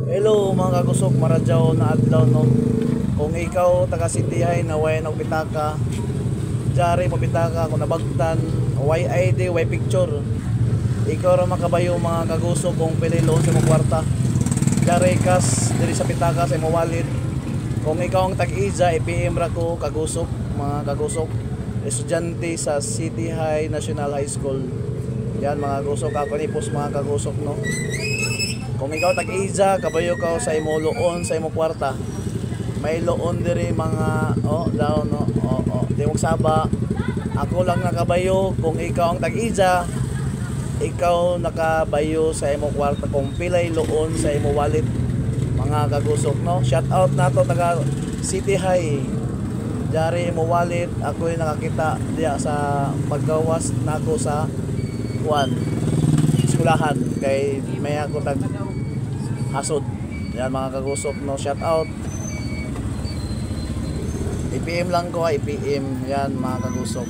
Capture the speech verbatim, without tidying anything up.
Hello mga kagusok, maradyaw na adlaw, no. Kung ikaw taga City High na way nagpitaka, jari mo pitaka kung nabagtan, way I D, way picture. Ikaw ra makabayo mga kagusok kung pilay loon sa imong kwarta. Jari kas diri sa pitaka sa imong wallet. Kung ikaw ang tag-iya, i-P M ra ko kagusok, mga kagusok. Estudyante sa City High National High School. Yan mga kagusok, ako ni post mga kagusok, no. Kung ikaw tag-iya, kabayo ka sa imo loon, sa imo kwarta. May loon diri mga, oh, daw, no. Oh, oh, di mo saba. Ako lang nakabayo kung ikaw ang tag-iya, ikaw nakabayo sa imo kwarta kung pilay loon sa imo wallet, mga kagusok, no. Shout out nato taga City High. Jari mo wallet, ako'y nakakita diya sa paggawas nako sa kuan, eskwelahan, kay may ako tag hasod. Yan mga kagusok, no, shout out. I-P M lang ko, ah, i-P M. Yan mga kagusok.